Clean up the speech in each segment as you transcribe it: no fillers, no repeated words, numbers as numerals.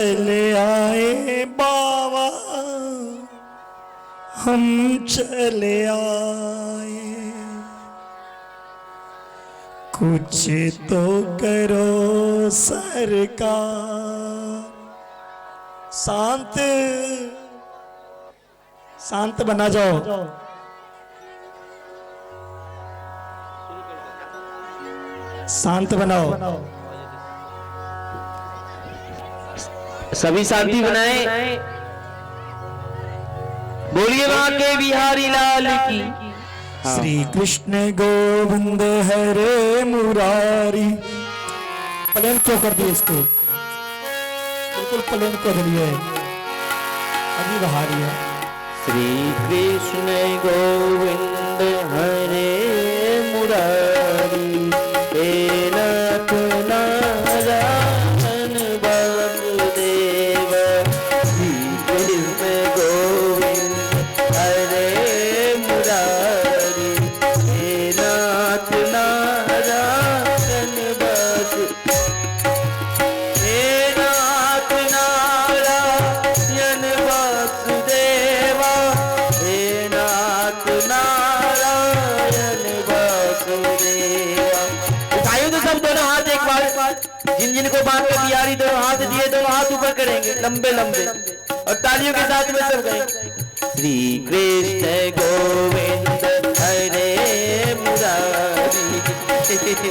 चले आए बाबा, हम चले आए, कुछ तो करो सरकार। शांत शांत बना जाओ। शांत बनाओ। सभी शांति बनाए। बोलिए वहां के बिहारी लाल की। श्री कृष्ण गोविंद हरे मुरारी। प्लेन क्यों कर दिए इसको? बिल्कुल प्लेन कर दिए, अजीब हारी है। श्री कृष्ण गोविंद हरे मुरारी, हे नाथ नारायण वासुदेव। श्री कृष्ण गोविंद हरे मुरारी, हे नाथ नारायण वासुदेव, हे नाथ नारायण वासुदेवा, हे नाथ नारायण वासुदेवा। उठाइए तो सब दोनों हाथ एक बार, जिन जिन को बात का बिहारी दोनों हाथ दिए, दोनों हाथ ऊपर करेंगे लंबे लंबे, और तालियों के साथ में सब कहेंगे श्री कृष्ण गोविंद हरे मुरारी,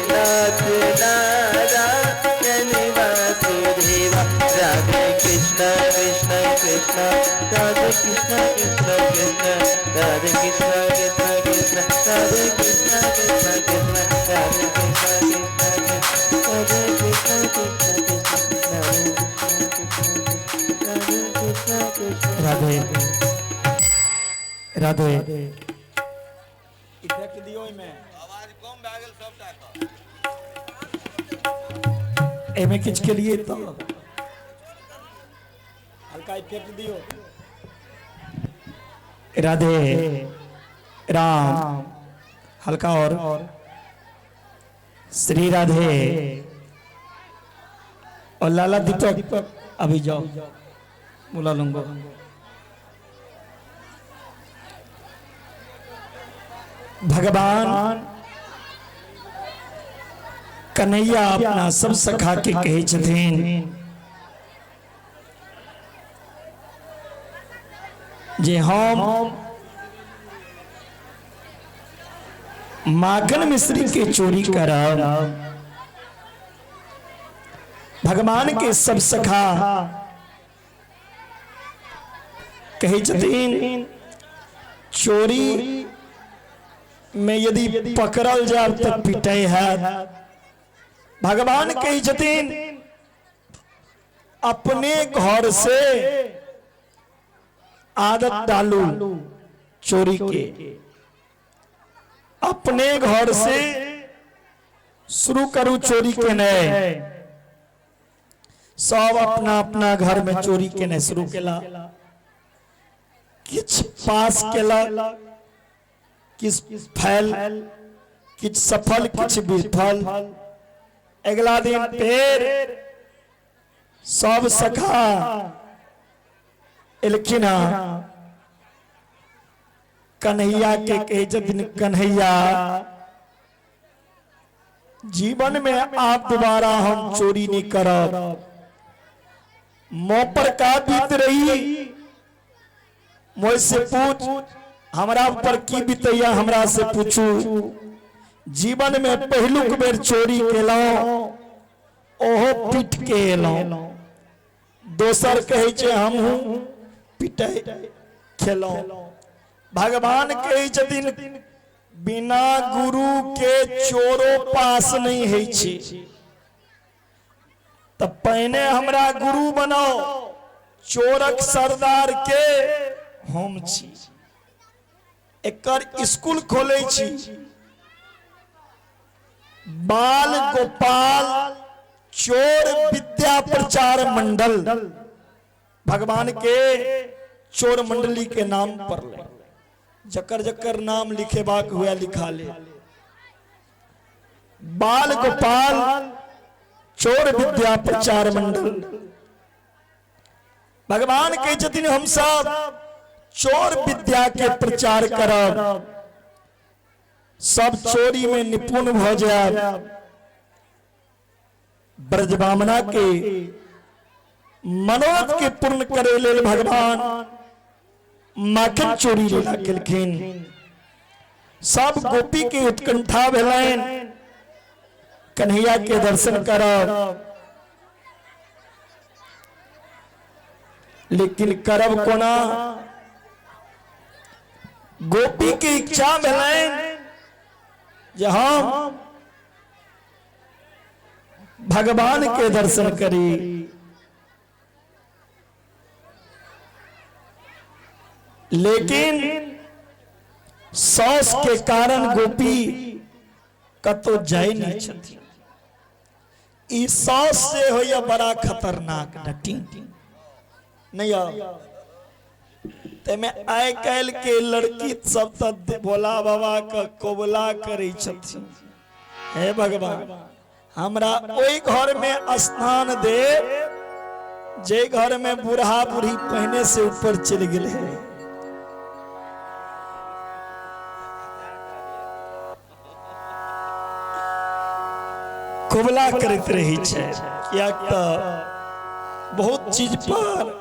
नाथ नारायण वासुदेवा। राधे कृष्ण कृष्ण कृष्ण राधे कृष्ण कृष्ण कृष्ण राधे कृष्ण कृष्ण कृष्ण राधे कृष्ण कृष्ण कृष्ण राधे कृष्ण कृष्ण कृष्ण राधे कृष्ण कृष्ण कृष्ण राधे कृष्ण कृष्ण। राधे राधे। इफेक्ट दियो एमे। आवाज कम भए गेल सबटा के। एमे किछ के लिए तो हल्का इफेक्ट दियो। राधे राम हल्का और श्री राधे। और लाला दीपक अभी जाओ बुला लूंगा। भगवान कन्हैया अपना सब सखा के कहै छथिन जे हम माखन मिश्री के चोरी करब। भगवान के सब सखा कहै छथिन चोरी में यदि पकड़ल जाए तो पिटै है। भगवान कहै छथिन अपने घर से आदत डालू चोरी के, अपने घर से शुरू करू चोरी के नहीं। सब अपना अपना घर में चोरी के नहीं शुरू केला, किछ पास केला, किछ फैल, किछ सफल, किछ विफल। अगला दिन फिर सब सखा एलखिन हँ कन्हैया के कहै छथिन कन्हैया जीवन में आप दोबारा हम चोरी नहीं करब। मोह पर का बीत रही मोह से पूछ, हमरा पर की बीतैया हमरा से पूछू। जीवन में पहिलुक बेर चोरी केलहुं ओहो पीट के एलहुं। दोसर कहै छै हमहूँ पिटै खेलहुं। भगवान कहै छथिन बिना गुरु के चोरो पास नहीं होइ छै, तऽ पहिने हमरा गुरु बनाओ, चोरक सरदार के हम छी। एकर स्कूल खोलै छी, बाल गोपाल चोर विद्या प्रचार मंडल, भगवान के चोर मंडली के नाम पर ले, जकर जकर नाम लिखेबाक हुए लिखा ले। बाल गोपाल चोर विद्या प्रचार मंडल। भगवान कहै छथिन हम सब चोर विद्या के प्रचार करब, सब चोरी में निपुण भ जायब। ब्रजबामना के मनोरथ के पूर्ण करे लेल भगवान माखन चोरी लीला केलखिन। सब गोपी के उत्कंठा भेलनि कन्हैया के दर्शन करब, लेकिन करब कोना? गोपी के इच्छा भेलनि जे हम भगवान के दर्शन करी। लेकिन सौस के कारण गोपी कतौ जाय नहीं छथिन। ई सौस से होइया बड़ा खतरनाक डटी नहीं आओ। तैमे आइ काल्हि के लड़की सब तऽ भोला बाबा के कबुला करै छथिन, हे भगवान हमरा ओहि घर में स्थान दे जे घर में बूढ़ा बूढ़ी पहिने से ऊपर चलि गेलै। कबुला करैत रहै छै, किएक तऽ बहुत चीज पर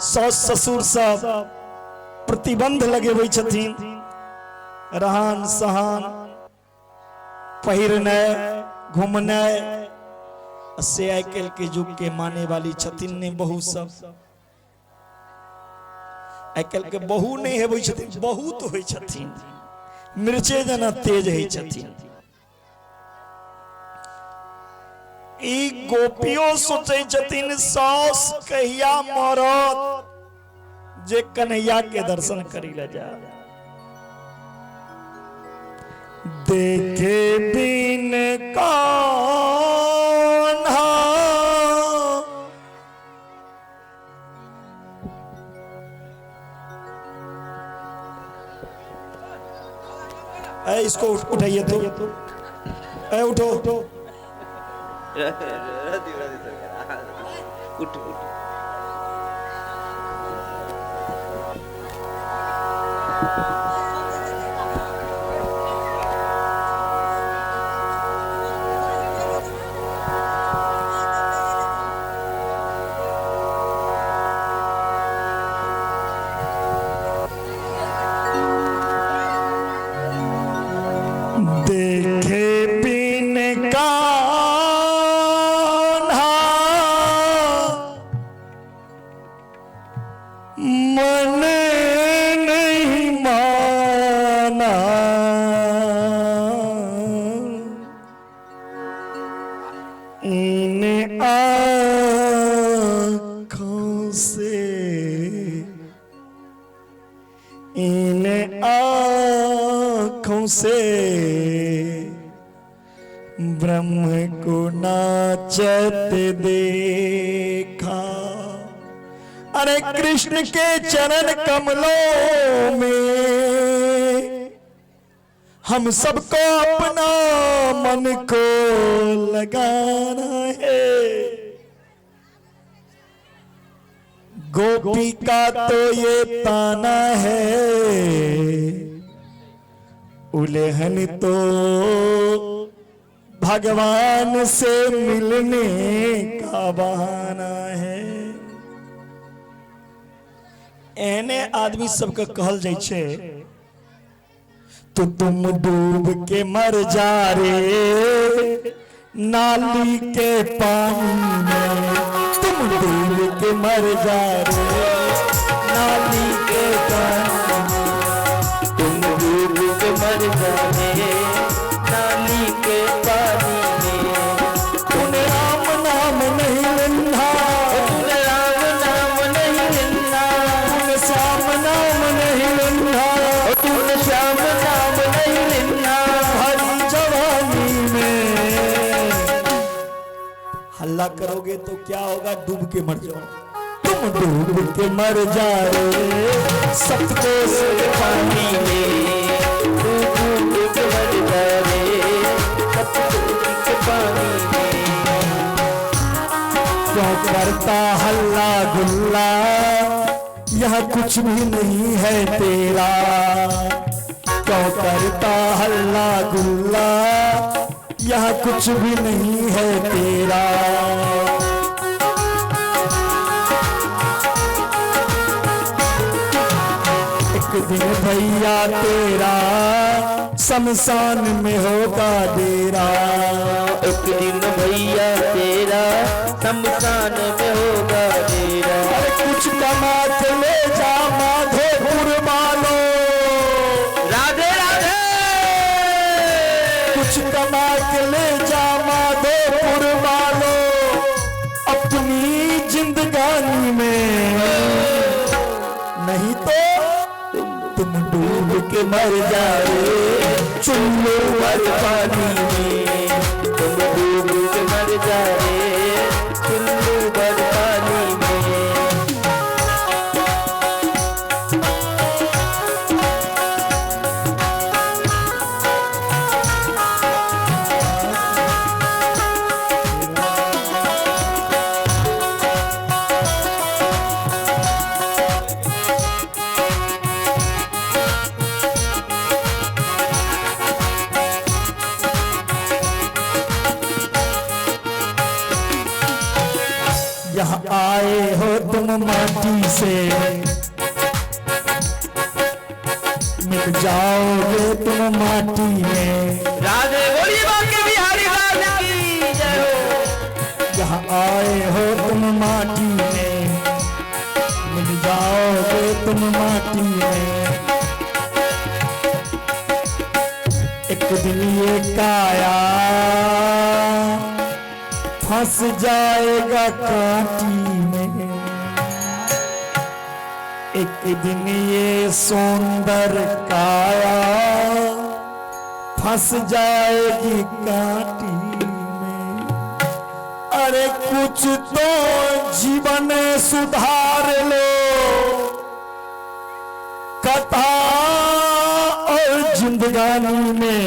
सास ससुर सब प्रतिबंध लगेबै छथिन, रहन सहन पहिरनाइ घुमनाइ, से आइ काल्हि के युग के माने वाली छथिन नहि बहू सब। आइ काल्हि के बहू नहि हेबै छथिन, बहुत होइ छथिन, मिर्चे जेना तेज होइ छथिन। ई गोपियो सोचै छथिन सास कहिया मरत जे कन्हैया के दर्शन करी ले जा। देखे बिन कान्हा ए, इसको उठाइए तो, ए उठो। उठ उठ। देखे बिन कान्हा मन नहीं माना, इन आँखों से, इन आँखों से ब्रह्म को नाचत देखा। अरे कृष्ण के चरण कमलों में हम सबको अपना मन को लगाना है। गोपी का तो ये ताना है, उलहन तो भगवान से मिलने का बहाना है। एहने आदमी सबके कहल जाइ छै तो तुम डूब के मर जा रे नाली के पानी में, तुम डूब के मर जा रे नाली के पानी में, तुम डूब के मर जा रे नाली के पानी में। तूने राम नाम नहीं लिंधा, तूने राम नाम नहीं लिंधा, तूने श्याम नाम नहीं लिंधा, तूने श्याम नाम नहीं लिंधा। हरी जवानी में हल्ला करोगे तो क्या होगा, डूब के मर जाओ। तुम डूब के मर जाओ सतकोश के पानी में, तू डूब के मर जा रे सतकोश के पानी में। क्यों करता हल्ला गुल्ला, यह कुछ भी नहीं है तेरा। क्यों करता हल्ला गुल्ला, यह कुछ भी नहीं है तेरा। एक दिन भैया तेरा शमशान में होगा डेरा। एक दिन भैया तेरा शमशान में होगा डेरा। अरे कुछ कमा के ले जा माधोपुर वालों, राधे राधे। कुछ कमा के ले जा माधोपुर वालों, अपनी जिंदगानी में, नहीं तो तुम डूब के मर जाए चुल्लू भर पानी में। तुम डूब के मर जाए चुल्लू भर पानी में। यहाँ आए हो तुम माटी से, मिल जाओगे तुम माटी में। राधे बोलिए बांके बिहारी लाल की जय हो। यहाँ आए हो तुम माटी में, मिल जाओगे तुम माटी में। एक दिन ये काया फंस जाएगा कांटी में। एक दिन ये सुंदर काया फंस जाएगी कांटी में। अरे कुछ तो जीवन सुधार लो, कथा और जिंदगानी में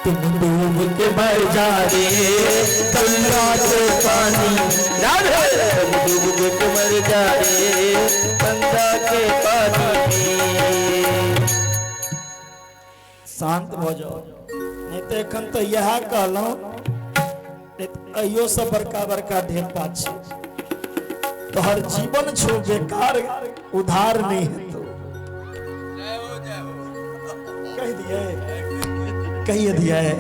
तुम डूब के मर जा रे गंगा के पानी। राधे। तुम डूब के मर जा रे गंगा के पानी में। शांत भ जाओ, नहीं तो एखन तो इएह कहलहुँ, अहियो से बड़का बड़का ढेपा छै। तोहर जीवन छो बेकार, उधार नहीं है तो जय हो जय हो। कह दिए, कहिए दिया है।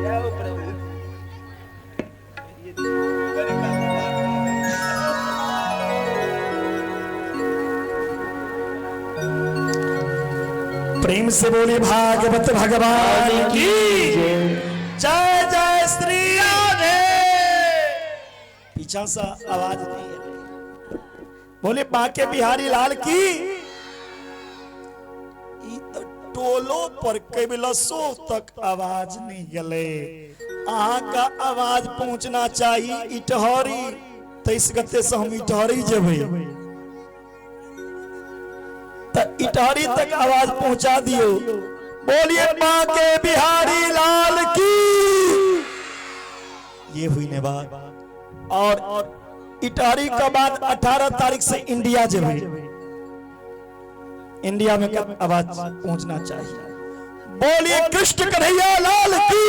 जय हो प्रभु। बड़ी बात। प्रेम से बोले भागवत भगवान की जय। जय श्री राधे। पीछा सा आवाज नहीं है। बोले बांके बिहारी लाल की। ई तो टोलो पर कैबलसो तक आवाज नहीं गले। अहाँ का आवाज पहुंचना चाहिए इटहरी। 23 गते से हम इटहरी जेबै, त इटहरी तक आवाज पहुंचा दियो। बोलिए बांके बिहारी लाल की। ये हुई ने बात। और इटहरी के बाद 18 तारीख से इंडिया जेबै, इंडिया में कब आवाज पहुंचना चाहिए। बोलिए कृष्ण कन्हैया लाल की।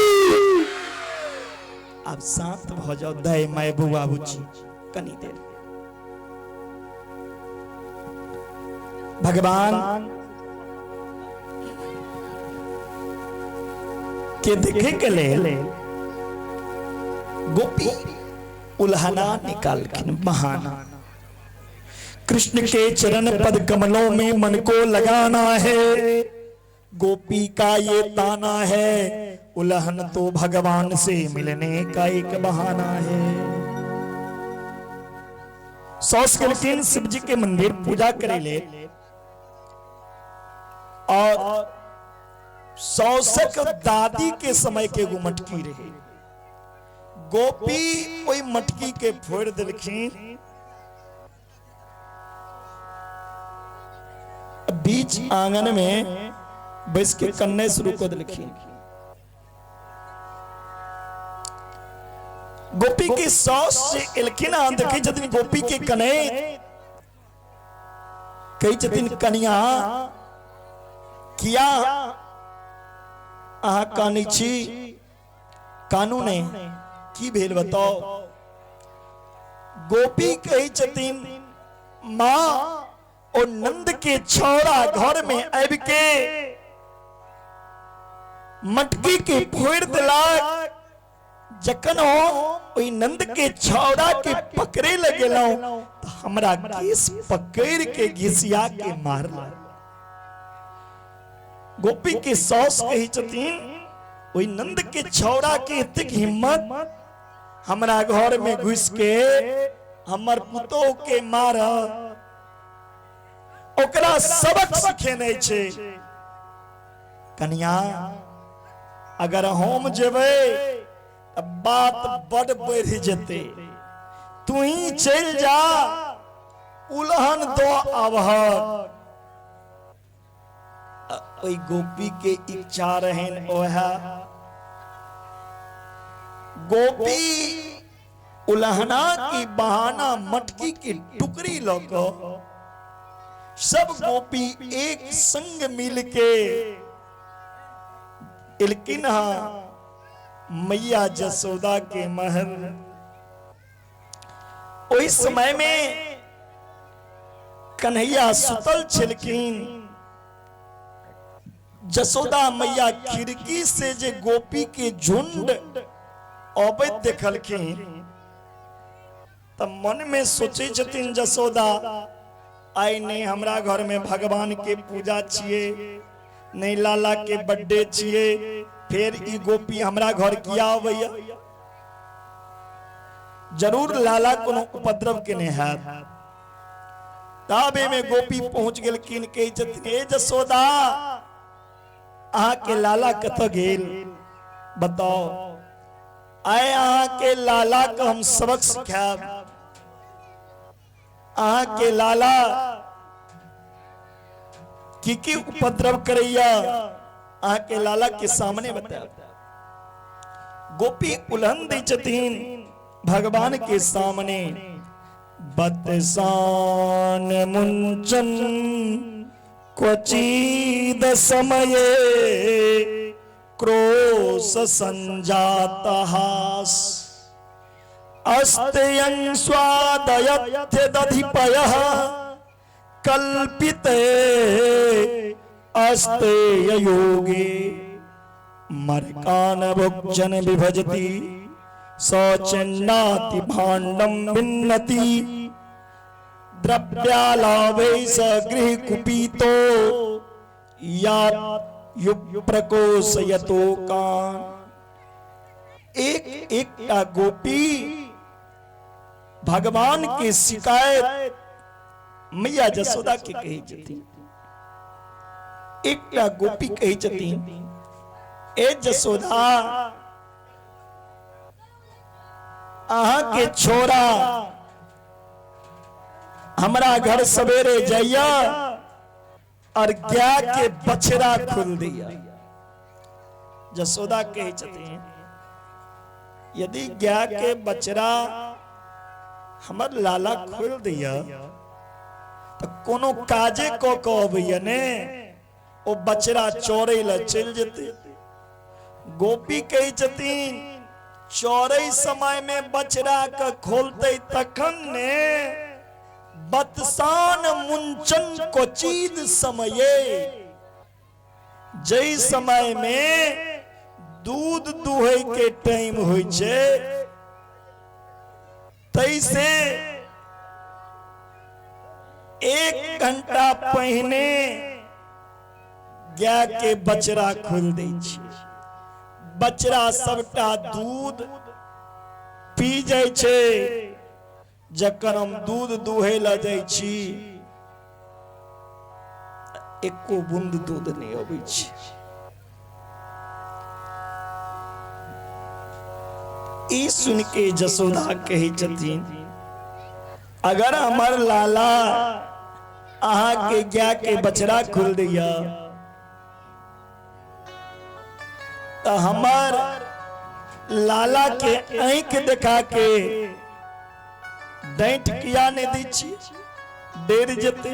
अब शांत भ जाओ दय my बुआ बुच्ची कनी देर। भगवान के देखे के लेल गोपी उल्हना निकालखिन बहाना। कृष्ण के चरण पद कमलों में मन को लगाना है, गोपी का ये ताना है, उल्हन तो भगवान से मिलने का एक बहाना है। सौस गेलखिन शिव जी के मंदिर पूजा करे ले, और सौसक दादी के समय के एगो मटकी रहे। गोपी ओहि मटकी के फोड़ देलखिन, बीच आंगन में बैस के कन्ने शुरू कर देलखिन। गोपी के सास जे एलखिन हँ, देखै छथिन गोपी के कनैत, कहै छथिन कनिया किया अहाँ कानै छी? कानू ने, की भेल बताओ? गोपी कहै छथिन माँ ओ नंद के छौड़ा घर में आबि के मटकी के फोड़ि देलक। जखन हम ओहि नंद के छौड़ा के पकड़े लग गेलहुं तऽ हमरा केस पकड़ के घिसिया के मारलक। गोपी के सास कहै छथिन ओहि नंद के छौड़ा के एतेक हिम्मत हमरा घर में घुस के हमर पुतोह के मार, ओकरा सबक सिखेने छै। कनिया अगर हम जेबै तऽ बात बड बढ़ि जेतै, तू ही चलि जा, उलहन दो आबहक। ओहि गोपी के इच्छा रहन ओह गोपी उलहना की बहाना मटकी की टुकड़ी लऽ कऽ सब गोपी एक संग मिल के एलखिन हँ मैया जसोदा के महल। ओहि समय में कन्हैया सुतल छलखिन। जसोदा मैया खिड़की से जे गोपी के झुंड अबैत देखलखिन तऽ मन में सोचै छथिन जसोदा, आइ नहि हमरा घर में भगवान के पूजा छियै, नहि लाला के बर्थडे छियै, फेर ई गोपी हमरा घर किया अबैया? जरूर लाला कोनो उपद्रव केने हैत। ताबे में गोपी पहुंच गेलखिन, कहै छथिन हे जसोदा अहाँ के लाला कतऽ गेल बताओ? आइ अहाँ के लाला के हम सबक सिखायब। अहाँ के लाला की की उपद्रव करैया अहाँ के लाला के सामने बतायब। गोपी उलहन दै छथिन भगवान के सामने, बतसान मुंचन क्वचिद समये क्रोश संजातहास अस्त्यं स्वादयथ्य दधिपयः कल्पिते अस्तेय योगे मरकान भुक्जन विभजति सचन्नाति भाण्डम भिन्नति द्रव्यालाभै स गृह कुपीतो या युप्रकोशयतो कान। एक एकटा गोपी भगवान के शिकायत मैया जसोदा के कहै छथिन। एकटा गोपी कहै छथिन ए जसोदा अहाँ के छोरा हमरा घर सवेरे जाइया और गाय के बछड़ा खोल दिया। जसोदा कहै छथिन यदि गाय के बछड़ा हमर लाला खोल दिया तो कोनो काजे क के अबैया ने, ओ बछड़ा चोरै ल चलि जेतै। गोपी कहै छथिन चोरै समय में बछड़ा के खोलते तखन ने बतसान मुंचन कोचीद समये, जै समय में दूध दुहै के टाइम होइ छै तैसे 1 घंटा पहिने गाय के बछड़ा खोल दै छै। बछड़ा सबटा दूध पी जाइ छै। जखन हम दूध दुहै लए जाइ छी एको बूंद दूध नहि अबै छै। ई सुन के जसोदा कहै छथिन अगर हमर लाला अहाँ के गाय के बछड़ा खोल दैया तऽ हमर लाला के आँखि देखा के डाँटि किया नहि दै छी, डरि जेतै।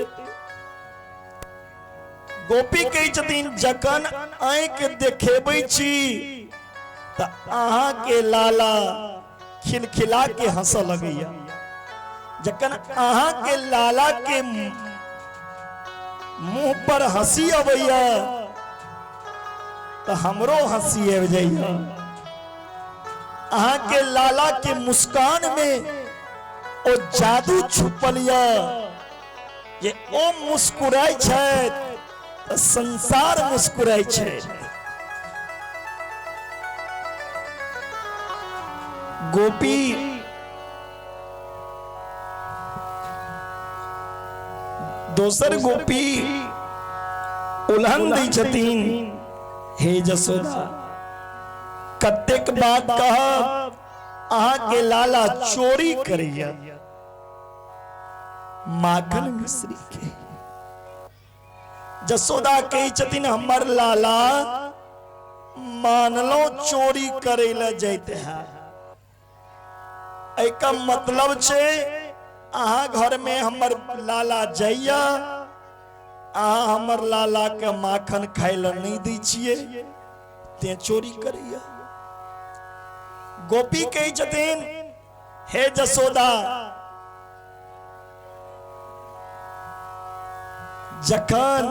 गोपी कहै छथिन जखन आँखि देखेबै छी तऽ अहाँके लाला खिलखिला के हंसऽ लगैया। जखन अहाँके लाला के मुंह पर हंसी अबैया तऽ हमरो हंसी आबि जाइया। अहाँके लाला के मुस्कान में ओ जादू छुपल यऽ जे ओ मुस्कुराइ छथि तऽ संसार मुस्कुराइ छै। गोपी दोसर गोपी उलहन दै छथिन, हे जसोदा कतेक बात कहब, अहाँके लाला चोरी करैया माखन मिश्री के। जसोदा कहै छथिन हमर लाला मानलो चोरी करै लए जाइत है, एहिके मतलब छै अहाँ घर में हमर लाला जाइया, अहाँ हमर लाला के माखन खाय लए नहि दै छियै, तें चोरी करैया। गोपी कहै छथिन हे जसोदा जखन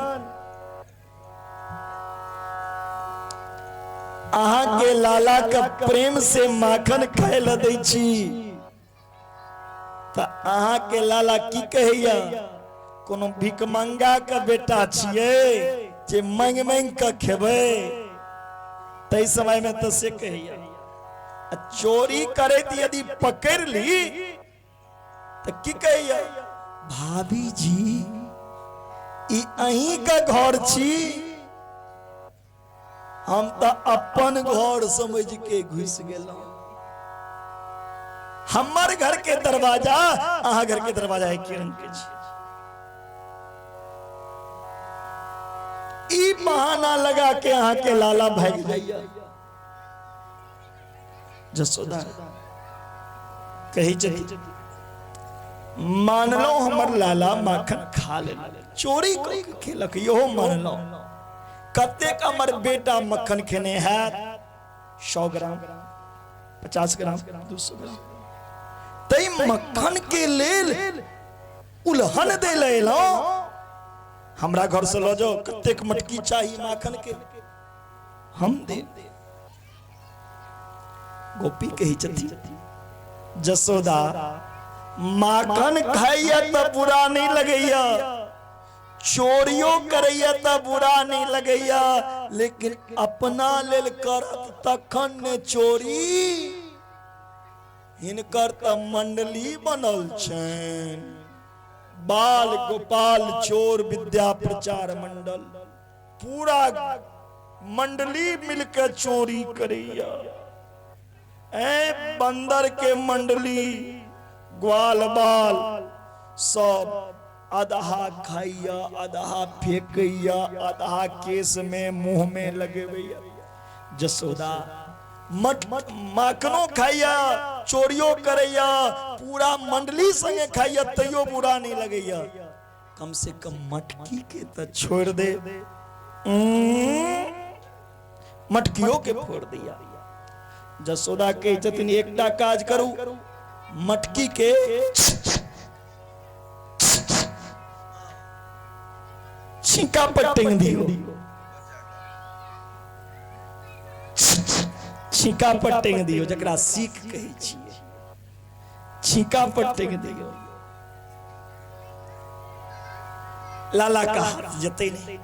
अहाँके लाला के प्रेम से माखन खाय लए दै छी तऽ अहाँके लाला की कहैया, कोनो भिखमंगा के बेटा छियै जे मांगि मांगि कऽ खेबै? ताहि समय में तऽ से कहैया। आ चोरी करैत यदि पकड़ ली तऽ की कहैया, भाभी जी ई अहीं के घर छी, हम तऽ अपन घर समझ के घुसि गेलहुँ, हमर घर के दरवाजा अहाँ घर के दरवाजा एके रंग के छी। ई बहाना लगा के अहाँ के लाला भागि जाइया। जसोदा कहै छथिन मानलहुँ हमर लाला माखन खा लेलक, चोरी कऽ के खेलक, इहो मानलहुँ। कतेक हमर बेटा मक्खन खेने हैत? 100 ग्राम, 50 ग्राम, 200 ग्राम। तै मक्खन के लेल उलहन दै लए एलहुँ, हमरा घर से लऽ जाओ, कतेक मटकी चाही माखन के हम देब। गोपी कहै छथिन जसोदा माखन खाइया तऽ बुरा नहीं लगैया, चोरियो करैया तऽ बुरा नहीं लगैया, लेकिन अपना लेल करत तखन ने चोरी। हिनकर तऽ मंडली बनल छनि, बाल गोपाल चोर विद्या प्रचार मंडल, पूरा मंडली मिलके चोरी करैया। ए बंदर के मंडली ग्वाल बाल सब आधा खाइया, आधा फेंकैया, आधा केस में मुंह में लगबैया। जसोदा मट माखनो खाइया, चोरियो करैया, पूरा मंडली संगे खाइया, तैयो बुरा नहीं लगैया। कम से कम मटकी के तो छोड़ दे, मटकियो के फोड़ दिया। जसोदा कहै छथिन एकटा काज करू, मटकी के छीका पर टेंग दियो, छीका पर टेंग दियो, जकरा सीख कहै छियै, छीका पर टेंग दियो। लाला का हाथ जते नहीं,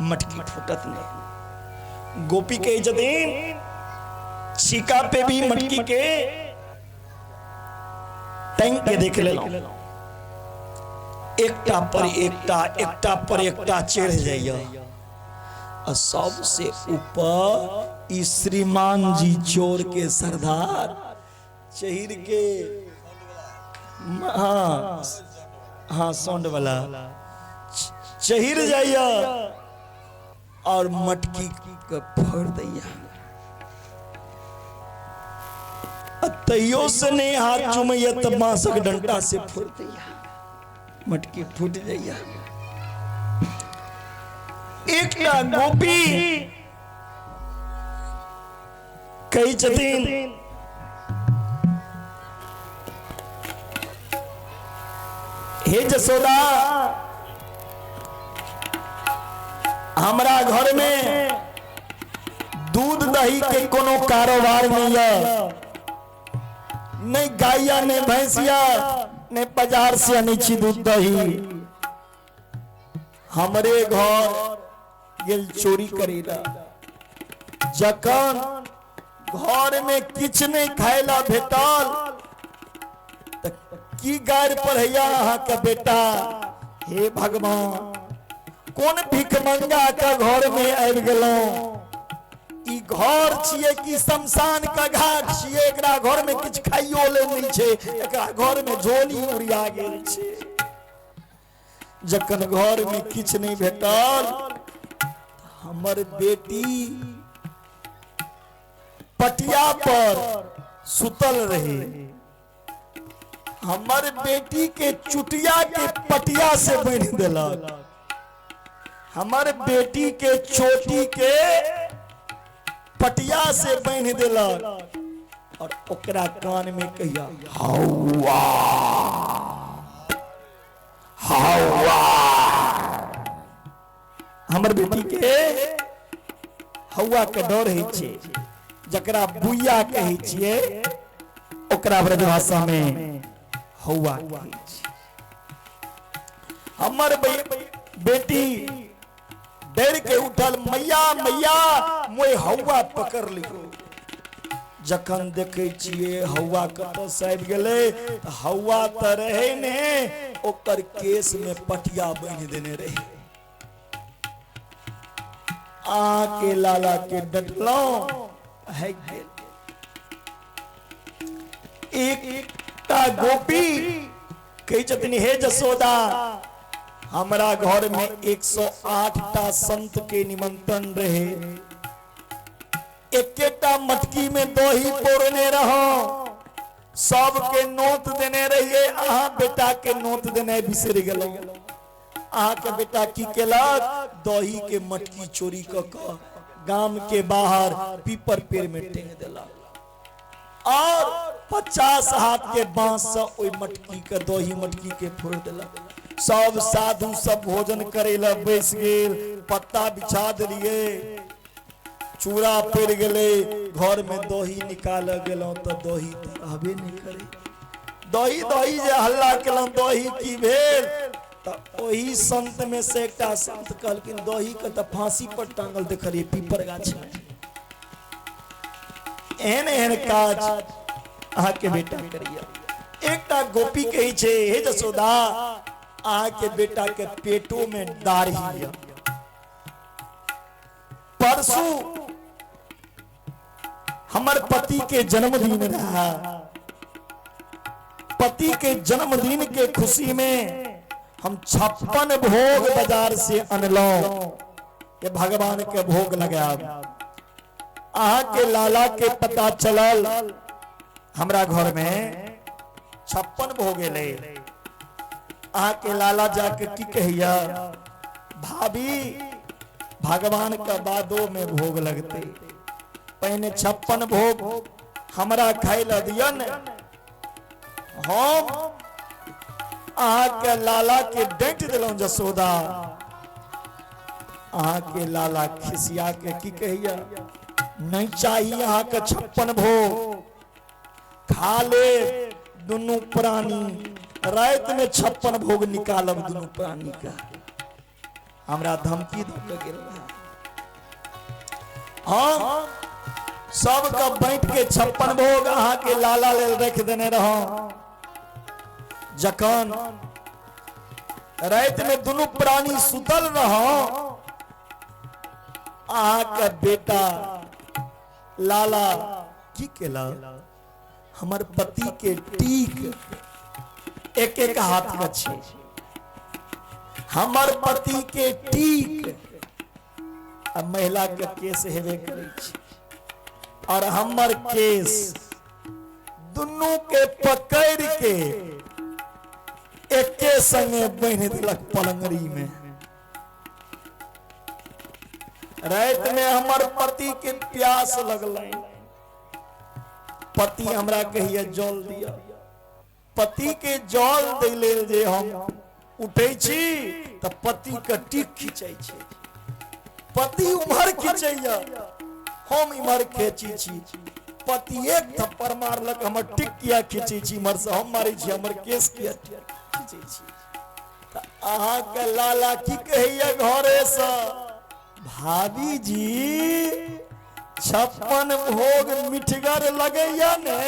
मटकी फूटत नहीं। गोपी कहै छथिन छीका पे भी मटकी के टंग के देख लेलहुँ, एकटा पर एकटा, एकटा पर एकटा चढ़ जाइए, आ सबसे ऊपर ई श्रीमान जी चोर के सरदार चहिर के, हाँ हाँ साउंड वाला चहिर जाइए और मटकी के फोड़ दैया। तैयो से नहीं हाथ चुमैया तऽ बांसक डंटा से फोड़ दैया, मटकी फूट जाइया। एकटा गोपी कहै छथिन, हे जसोदा, हमरा घर में दूध दही के कोनो कारोबार नहीं है, नहीं गाया नहीं भैंसिया नहीं बाजार से आनै छी दूध दही। हमरे घर गेल चोरी करेला, जखन घर में किछु नहीं खायला भेटल त की गारि पढ़ैया अहाँ के बेटा। हे भगवान, कोन भिखमंगा के घर में आबि गेलहुं? ई घर छियै कि शमशान के घाट छियै? एकरा घर में किछु खाइयो ले नहीं छै, एकरा घर में झोली उड़िया गेल छै। जखन घर में किछु नहीं भेटल, हमर बेटी पटिया पर सुतल रहे, हमर बेटी के चुटिया के पटिया से बांधि देलक, हमर बेटी के चोटी के पटिया से बांधि देलक और ओकरा कान में कहिया हौवा हौवा। हमर बेटी के हौवा के डर होइ छै, जकरा बुइया कहै छियै ओकरा ब्रजभाषा में हौवा कहै छै। हमर बेटी डर के उठल, मैया मैया मोय हौवा पकड़ लियो। जखन देखै छियै हौवा कतऽ से आबि गेलै, तऽ हौवा तऽ रहै ने, ओकर केस में पटिया बान्हि देने रहै। आ के लाला के डटलहुं है गेल। एकटा गोपी कहै छथिन, हे जसोदा, हमरा घर में 108 टा संत के निमंत्रण रहे, एकेटा मटकी में दही पौरने रहो, सबके नोत देने रहिए, अहाँ बेटा के नोत देने बिसरि गेलहुं। अहाँ के बेटा की केलक? दही के मटकी चोरी क क गाम के बाहर पीपर पेड़ में टेंग देलक और 50 हाथ के बांस से ओहि मटकी के दही मटकी के फोड़ देलक। सब साधु सब भोजन करे ला बैस गेल, पत्ता बिछा देलिए, चूड़ा पड़ गेलै, घर में दही निकाल गेलहुं तऽ दही तऽ रहबे नहीं करे। दही दही जे हल्ला केलहुं, दही की भेल? तऽ ओही संत में से एकटा संत कहलखिन, दही के तऽ फांसी पर टांगल देखलिए पीपर गाछ में। एहन एहन काज अहाँ के बेटा करिया। एकटा गोपी कहै छै, हे जसोदा, अहाँ के बेटा के पेटो में दाढ़ी है। परसू हमर पति के जन्मदिन रहा, पति के जन्मदिन के खुशी में हम 56 भोग बाजार से अनलहुं के भगवान के भोग लगायब। अहाँ के लाला के पता चलल हमरा घर में 56 भोग एलै। अहाँ के लाला जाके की कहिया, भाभी भगवान के बादो में भोग लगते, पहिने 56 भोग हमरा खाय ला दियन। हम अहाँ के लाला के डांटि देलहुं जसोदा। अहाँ के लाला खिसिया के की कहिया, नहीं चाहिए अहाँ के 56 भोग, खा ले दुनू प्राणी, रात में 56 भोग निकालब दुनू प्राणी का। हमरा धमकी दऽ के गेल रहे। हम सबके बांटि के 56 भोग अहाँ के लाला लेल रख देने रहौं। जखन रात में दुनू प्राणी सुतल रहौं, अहाँ के बेटा लाला की केलक, हमर पति के टीक एक एक हाथ के छै, हमर पति के टीक आ महिला के केस हेबे करै छै, और हमर केस दुनू के पकड़ के एके संगे बान्हि देलक पलंगरी में। रात में हमर पति के प्यास लगल, पति हमरा कहिए जल दिया, पति के जल दै लेल जे हम उठै छी त पति के टीक खींचै छी, पति उम्हर खींचैया हम इम्हर खींची छी, पति एक थप्पड़ मारलक हमर टिक किया खींचै छी, इम्हर से हम मारै छी हमर केस किया खींचै छी। त अहाँ के लाला की कहैया घरे से, भाभी जी 56 भोग मिठगर लगैया ने,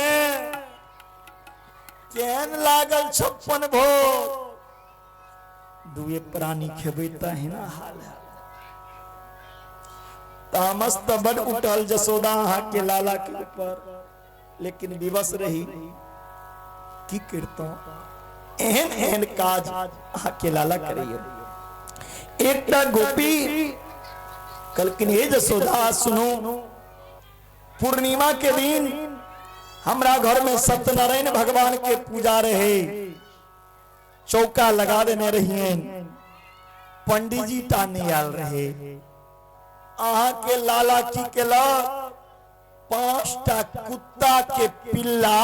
केहन लागल 56 भोग, दुए प्राणी खेबै तहिना हाल है। तामस त बड उठल जसोदा अहाँ के लाला के ऊपर, लेकिन विवश रही की करतौ, एहन एहन काज अहाँ के लाला करैया। एकटा गोपी कहलखिन हे जसोदा सुनो, पूर्णिमा के दिन हमरा घर में सत्यनारायण भगवान के पूजा रहे, चौका लगा देने रहिए, पंडित जी टा नहीं आयल रहे, अहाँ के लाला की केलक 5टा कुत्ता के पिल्ला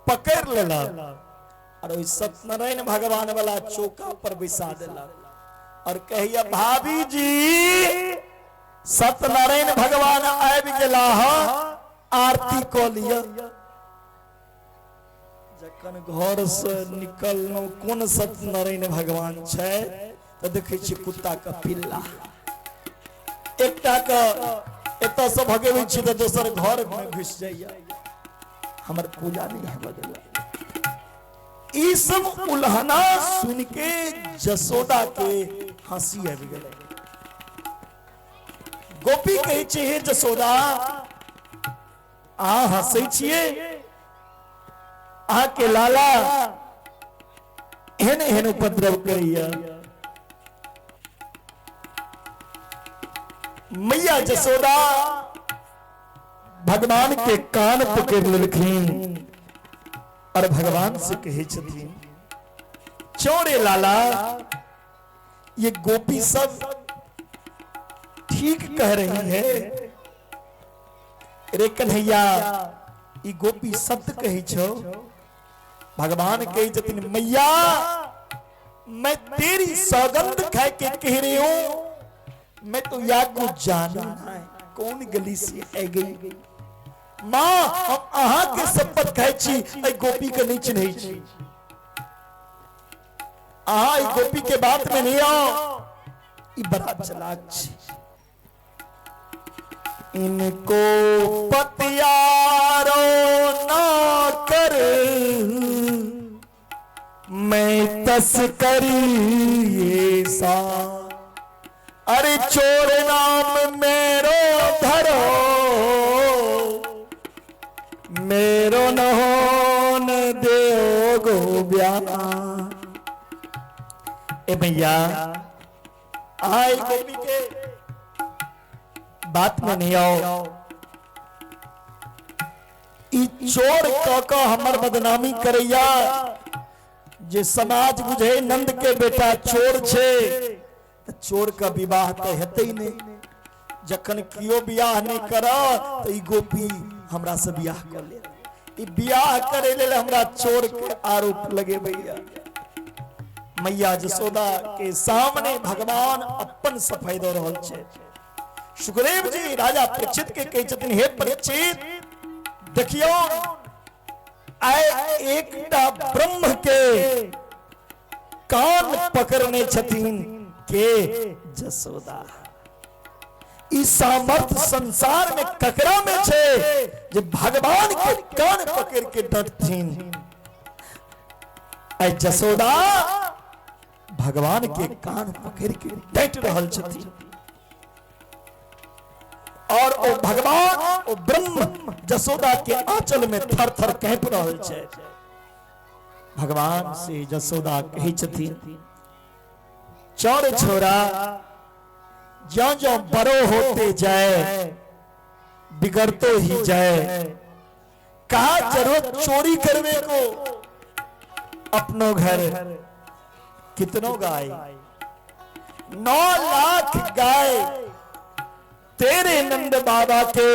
पकड़ लेलक और ओहि सत्यनारायण भगवान वाला चौका पर बैसा देलक और कहिया भाभी जी सत्यनारायण भगवान आबि गेला आरती कऽ लिअ। जखन घर से निकललहुँ कोन सत्यनारायण भगवान छै तऽ देखै छी कुत्ता के पिल्ला, एकटा के एतऽ से भगेबै छी तऽ दोसर घर में घुसि जाइया, हमर पूजा नहीं हेबऽ देलक। ई सब उल्हना सुन के जसोदा के हंसी आबि गेलै। गोपी कहै छै हे जसोदा अहाँ हंसै छियै, अहाँ के लाला एहन एहन उपद्रव करैया। मैया जसोदा भगवान के कान पकड़ लेलखिन और भगवान से कहै छथिन चोरे लाला ये गोपी सब ठीक कह रही है, रे कन्हैया ई गोपी सत्य कहै छौ। भगवान कहै छथिन मैया मैं तेरी सौगंध खाए के कह रही हूं, मैं तो या को जानू ना कौन गली से आ गई, मां हम अहाँ के शपथ खाइ छी एहि गोपी के नहीं चिन्है छी, अहाँ ई गोपी के बात में नहीं आओ, ई बड़ा चलाक छी, इनको पतियारो ना कर मैं तस्करी ये सा, अरे चोर नाम मेरो धरो मेरो न होन देओ गो ब्याह। ए भैया आई गोपी के बात में नहीं आओ, ई चोर क क हमर बदनामी करैया, जे समाज बुझे नंद के बेटा चोर छे चोर का विवाह तो हेतै नहीं, जखन कियो बियाह नहीं कर तो ई गोपी हमरा से बियाह कर ले, ई बियाह करे लेल हमरा चोर के आरोप लगे भैया। मैया जसोदा के सामने भगवान अपन सफाई दऽ रहल छै। सुखदेव जी राजा परीक्षित के कहै छथिन हे परीक्षित देखियौ आइ एकटा ब्रह्म के कान पकड़ने छथिन के जसोदा, ई सामर्थ संसार में ककरा में छे जे भगवान के कान पकड़ के डटथिन। ऐ जसोदा भगवान के कान पकड़ के डट रहल छथिन और ओ भगवान ओ ब्रह्म जसोदा के आंचल में थर थर कांपि रहल छे। भगवान से जसोदा कहै छथिन चौर छोरा ज्यों ज्यों बड़ो होते जाए बिगड़ते ही जाए, कहा जरूरत चोरी करवे को। अपनो घर कितनो गाय, 9 लाख गाय तेरे नंद बाबा के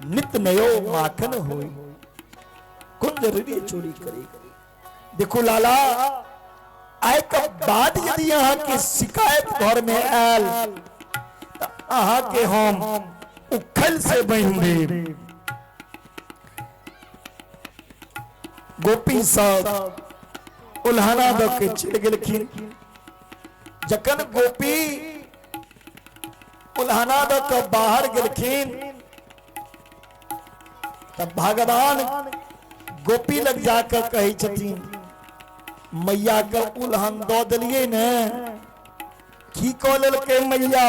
नित नयो माखन होई। कौन जरूरी है चोरी करे? देखो लाला, आय के बाद यदि अहाँ के शिकायत घर में आयल अहाँ के हम उखल से बहिन देब। गोपी सब उल्हाना द के चलि गेलखिन। जखन गोपी उल्हाना द के बाहर गेलखिन तब भगवान गोपी लग जाकर कहै छथिन, मैया के उल्हन दऽ देलियै ने, की कऽ लेलकै मैया?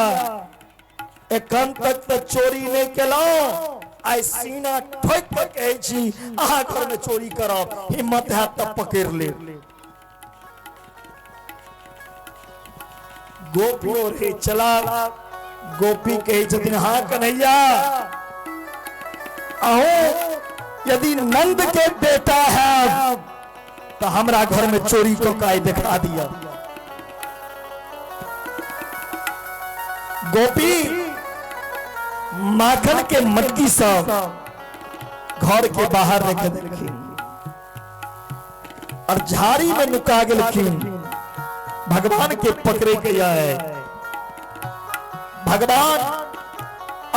एखन तक तऽ चोरी नहि केलहुँ, आइ सीना ठोकि कऽ कहै छी अहाँ घर में चोरी करब, हिम्मत हैत तऽ पकड़ि लेब। गोपियो रे चला, गोपी कहै छथिन हाँ कन्हैया, अहूँ यदि नंद के बेटा है तो हमरा घर में चोरी को काय दिखा दिया। गोपी माखन के मटकी सब घर के बाहर रख देलखिन और झाड़ी में नुका गेलखिन। भगवान के पकड़े के आए, भगवान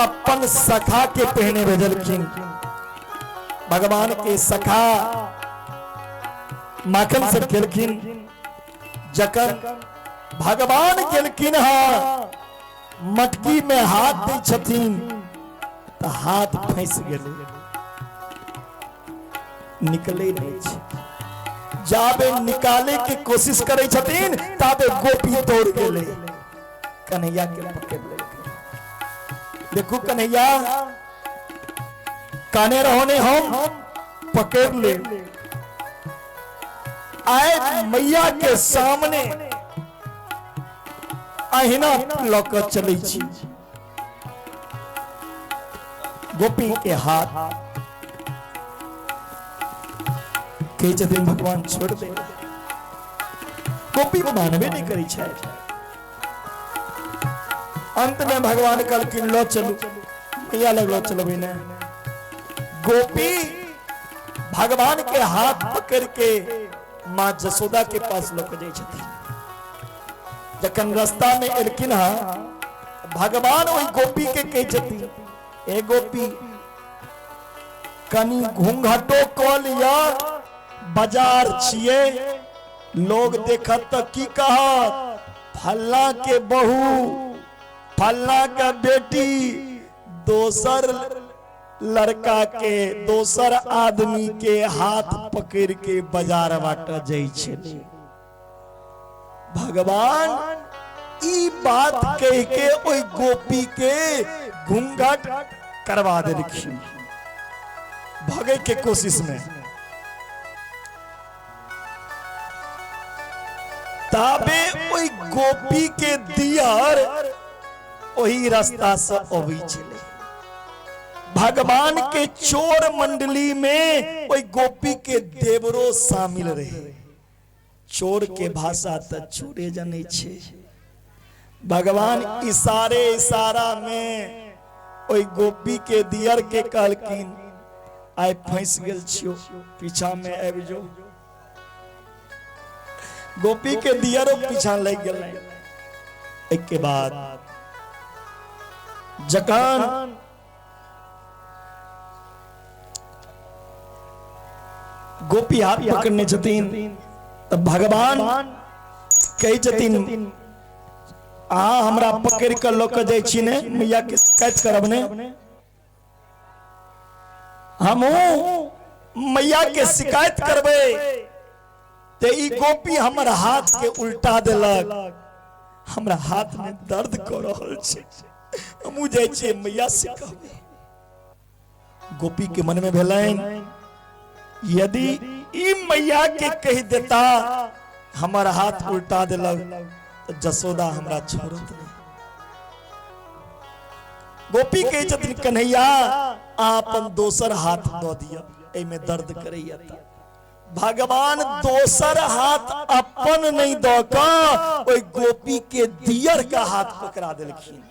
अपन सखा के पहने भेजलखिन। भगवान के सखा माखन सब खेलखिन। जखन भगवान गेलखिन हाँ मटकी में हाथ दै छथिन तऽ हाथ फंसि गेलै, निकले नहीं छै। जाबे निकाले के कोशिश करै छथिन ताबे गोपी दौड़ गेलै, कन्हैया के पकड़ लेलकै। देखू कन्हैया, काने रहो ने हम पकड़ ले आए मैया के सामने अहिना लऽ कऽ चलै छी। गोपी के हाथ कहै छथिन भगवान छोड़ दे। गोपी मानबे नहीं करै छै। अंत में भगवान कहलखिन लऽ चलू, मैया लग लऽ चलबै ने। गोपी भगवान के हाथ पकड़ के माँ जसोदा के पास लऽ कऽ जाइ छथिन। जखन रास्ता में एलखिन हँ, भगवान ओहि गोपी के कहै छथिन, ए गोपी कनी घूंघटो कऽ लिअ, बाजार छियै, लोग देखत तऽ की कहत, फल्ला के बहू फल्ला के बेटी दोसर लड़का के दोसर आदमी के हाथ पकड़ के बाजार बाट जाइ छलै। भगवान ई बात कह के ओहि गोपी के घूंघट करवा देलखिन भगे के कोशिश में। ताबे ओहि गोपी के दियर ओही रास्ता से अबै छलै। भगवान के चोर मंडली में ओहि गोपी के देवरो शामिल रहे। चोर के भाषा तऽ चोरे जनै छै। भगवान इशारे इशारा में ओहि गोपी के दियर के कहलखिन, आइ फंसि गेल छियो, पीछा में आबि जो। गोपी के दियरो पीछा लागि गेलै। एहिके बाद जखन गोपी हाथ पकड़ने छथिन तऽ भगवान कहै छथिन, अहाँ हमरा पकड़ कऽ लऽ कऽ जाइ छी ने, मैया के शिकायत करब ने, हमहूँ मैया के शिकायत करबै ते ई गोपी हमर हाथ के उल्टा देलक, हमरा हाथ में दर्द कऽ रहल छै, हमहूँ जाइ छियै मैया से कहबै। गोपी के मन में भेलनि, यदि ई मैया के कहि देता हमर हाथ उल्टा देलक तऽ जसोदा हमरा छोड़त नहीं। गोपी कहै छथिन, कन्हैया अहाँ अपन दोसर हाथ दऽ दिअ, एहिमे दर्द करैया। तऽ भगवान दोसर हाथ अपन नहि दऽ कऽ ओहि गोपी के दियर के हाथ पकड़ा देलखिन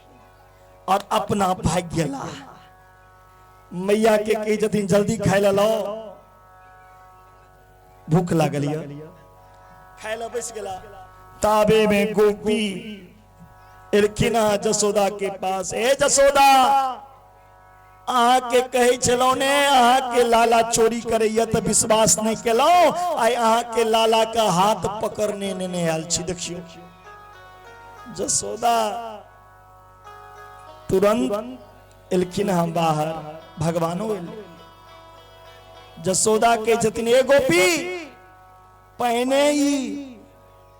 और अपना भागि गेला। मैया के कहै छथिन जल्दी खाय लए लाओ, भूख लागल यऽ। खाय लए बैस गेला। ताबे में गोपी एलखिन हँ जसोदा के पास। ए जसोदा, अहाँके कहै छलहुँ ने अहाँके लाला चोरी करैया, तऽ विश्वास नहि केलहुँ। आइ अहाँके लाला के हाथ पकड़ने नेने आयल छी, देखियौ। जसोदा तुरंत एलखिन हँ बाहर, भगवानो एल। जसोदा कहै छथिन ए गोपी, पहिने ही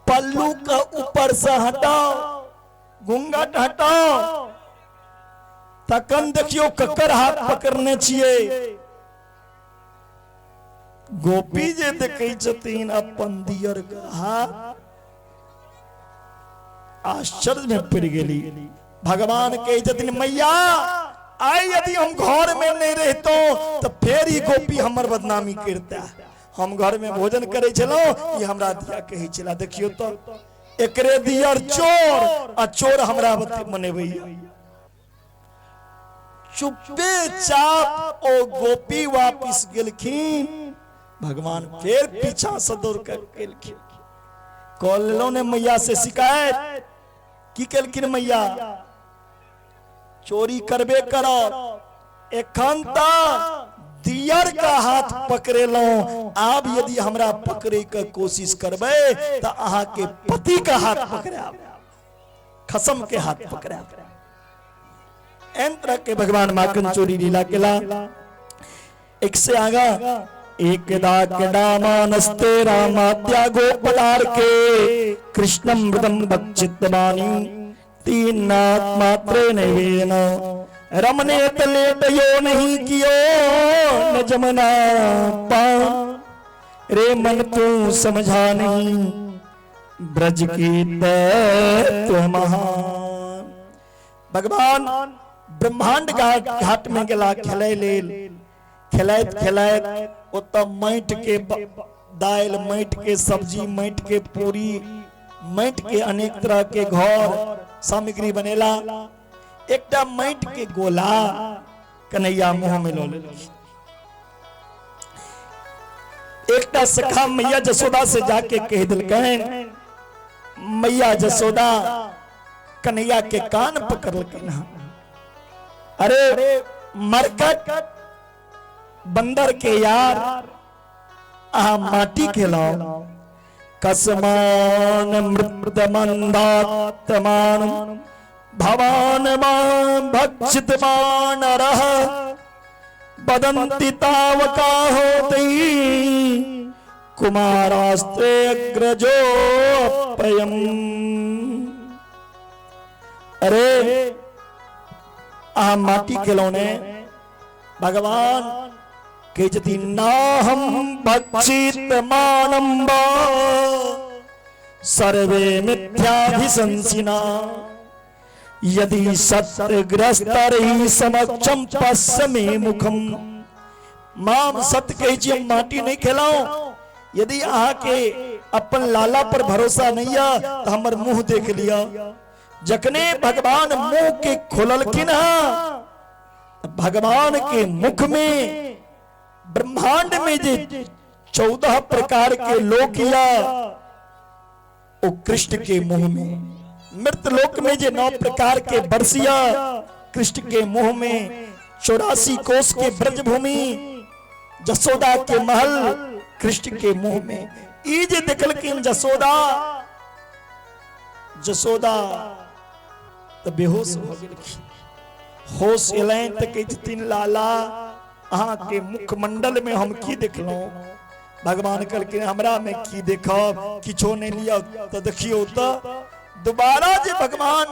पल्लू के ऊपर से हटाओ, घूंघट हटाओ, तखन देखियौ ककर हाथ पकड़ने छियै। गोपी जे देखै छथिन अपन दियर के हाथ, आश्चर्य में पड़ गेली। भगवान कहै छथिन मैया, आइ यदि हम घर में नहीं रहितौं तऽ फेर ई गोपी हमर बदनामी करता। हम घर में भोजन करै छलहुँ, ई हमरा दिया कहै छला, देखियौ तऽ एकरे दियर चोर आ चोर हमरा मनेबैया। चुप्पे चाप ओ गोपी वापिस गेलखिन। भगवान फेर पीछा से दौड़ के गेलखिन। कऽ लेलहुँ ने मैया से शिकायत। की केलखिन मैया? चोरी करबे करब, एखन तऽ दियर का हाथ पकड़ेलहुँ, आब यदि हमरा पकड़े के कोशिश करबै तऽ अहाँके पति का हाथ पकड़ायब, खसम के हाथ पकड़ायब। एहन तरह के भगवान माखन चोरी लीला केला। एक से आगा एक डामानस्ते रामाद्या गोपलार के कृष्णम मृदम भक्षितवाणी तीन नाथ मात्रे नैवेन रमने तलेटयो नहीं कियो न जमना पान रे मन तू समझा नहीं ब्रज की तत्व महान। भगवान ब्रह्मांड घाट में गेला खेलै लेल। खेलैत खेलैत ओतऽ माटि के दालि, माटि के सब्जी, माटि के पूरी, माटि के अनेक तरह के घर सामग्री बनेला। एकटा माटि के गोला कन्हैया मुंह में लऽ लेलखिन। एकटा सखा मैया जसोदा से जाके कह दिलकनि। मैया जसोदा कन्हैया के कान पकड़लखिन हँ, अरे मरकट बंदर के यार, अहाँ माटी खेलाओ। कसमान मृत मंदात्मान भवान मां भक्षितमान रह बदंती तावका होती कुमारास्ते अग्रजो अपयम। अरे अहाँ माटी खेलौने। भगवान कहै छथिन ना हम भक्षित मानम सर्वे मिथ्याभिशंसिना यदि सत्यग्रस्तरहि समक्षम पश्य मे मुखम। माम सत्य कहै छी, हम माटी नहीं खेलौं। यदि अहाँके अपन लाला पर भरोसा नहीं है तो हमर मुंह देख लिया। जखने भगवान मुंह के खोललखिन हँ, भगवान के मुख में ब्रह्मांड में जे 14 प्रकार के लोक या ओ कृष्ण के मुंह में, मृत लोक में जे 9 प्रकार के बरसिया कृष्ण के मुंह में, 84 कोस के ब्रजभूमि जसोदा के महल कृष्ण के मुंह में। ई जे देखलखिन जसोदा, जसोदा तऽ बेहोश भऽ गेलखिन। होश एलनि तऽ कहै छथिन लाला अहाँके मुखमंडल में हम की देखलहुँ? भगवान कहलखिन हमरा में की देखब, किछो नहीं लिअ। तऽ देखियौ तऽ दोबारा जे भगवान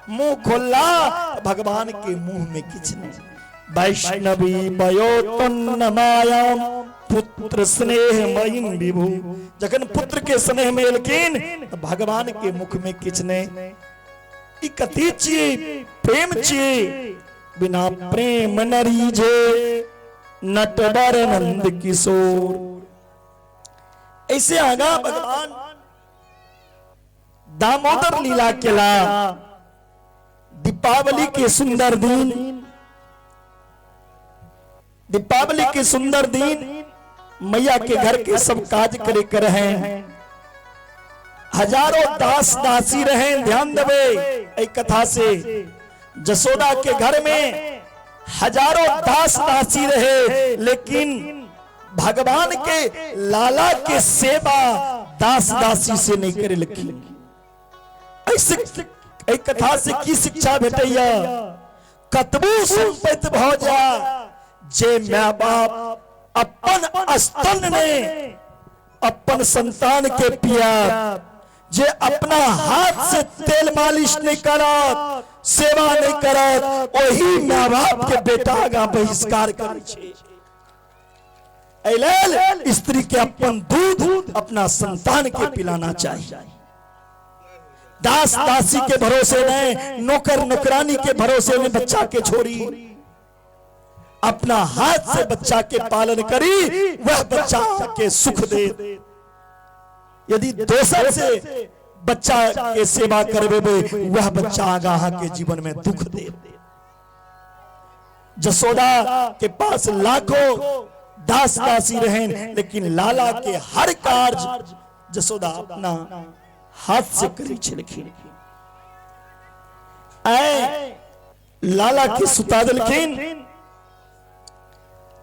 मुंह खोलला भगवान के मुंह में किछु नहीं। वैष्णवी बयोतन्न मायाम पुत्र स्नेह मयिम विभु। जखन पुत्र के स्नेह में एलखिन तऽ भगवान के मुख में किछु नहीं। ई कथी छियै? प्रेम छियै। बिना प्रेम न रीझे नटवर नंद किशोर। ऐसे आगा भगवान दामोदर लीला केला। दीपावली के सुंदर दिन, दीपावली के सुंदर दिन मैया के घर के सब काज करे के रहे, हजारों दास दासी रहे। ध्यान देवे एहि कथा से, जसोदा के घर में हजारों दास दासी रहे, लेकिन भगवान के लाला के सेवा दास दासी से नहीं करे लखिन। एहि कथा से की शिक्षा भेटैया? कतबो संपत्ति भ जा, जे my बाप अपन स्तन ने अपन संतान के पिया, जे अपना हाथ से तेल मालिश नहीं करत, सेवा नहीं करत, वही my बाप के बेटा आगा बहिष्कार करै छै। एहि लेल स्त्री के अपन दूध अपना संतान के पिलाना चाहिए। दास दासी के भरोसे नहीं, नौकर नौकरानी के भरोसे नहीं बच्चा के छोड़ी, अपना हाथ से बच्चा के पालन करी, वह बच्चा के सुख दे। यदि दोसर से बच्चा के सेवा करबेबे, वह बच्चा आगा के जीवन में दुख दे। जसोदा के पास लाखों दास दासी रहे, लेकिन लाला के हर कार्य जसोदा अपना हाथ से करी छलखिन। आए लाला के सुता देलखिन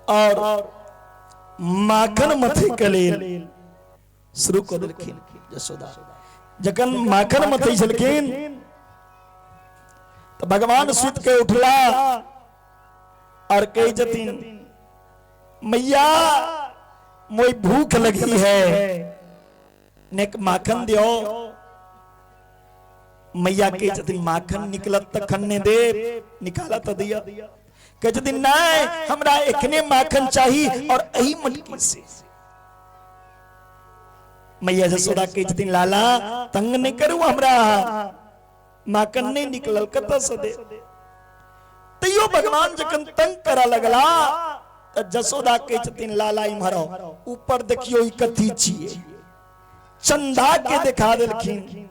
और माखन मथे के लेल शुरू कर देलखिन जसोदा। जखन माखन मथे छलखिन तो भगवान सुत के उठला और कही जतिन, मैया मोई भूख लगी है, नेक माखन दियो। मैया कही जतिन, माखन निकलत तखन ने दे, निकाला तो दिया। कहे जतिन, नहीं हमरा एखने माखन चाहिए और एही मटकी से। मैया जसोदा कही जतिन, लाला तंग नहीं करू हमरा, माखन नहीं निकलल कतऽ से दे। तैयो भगवान जखन तंग करऽ लगला त जसोदा कहे छथिन, लाला इम्हर ऊपर देखियो ई कथी छियै। चंदा के देखा देलखिन।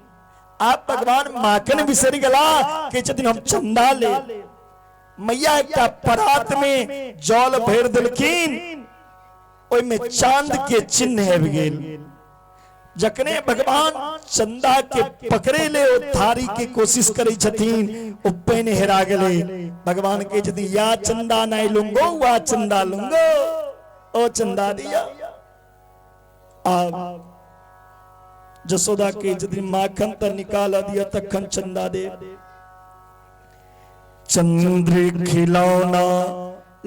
आप भगवान माखन बिसरि गेला, कहै छथिन हम चंदा ले। मैया एकटा परात में जल भरि देलखिन, ओहिमे चांद के चिन्ह आबि गेल। जखने भगवान चंदा के पकड़े ले ओ थारी के कोशिश करै छथिन, ओ पानि हेरा गेलै। भगवान कहै छथिन, या चंदा नहीं लूंगो वा चंदा लूंगो, ओ चंदा दिया। आब जसोदा कहै छथिन, माखन त निकाल दिया तखन चंदा दे। चंद्र खिलौना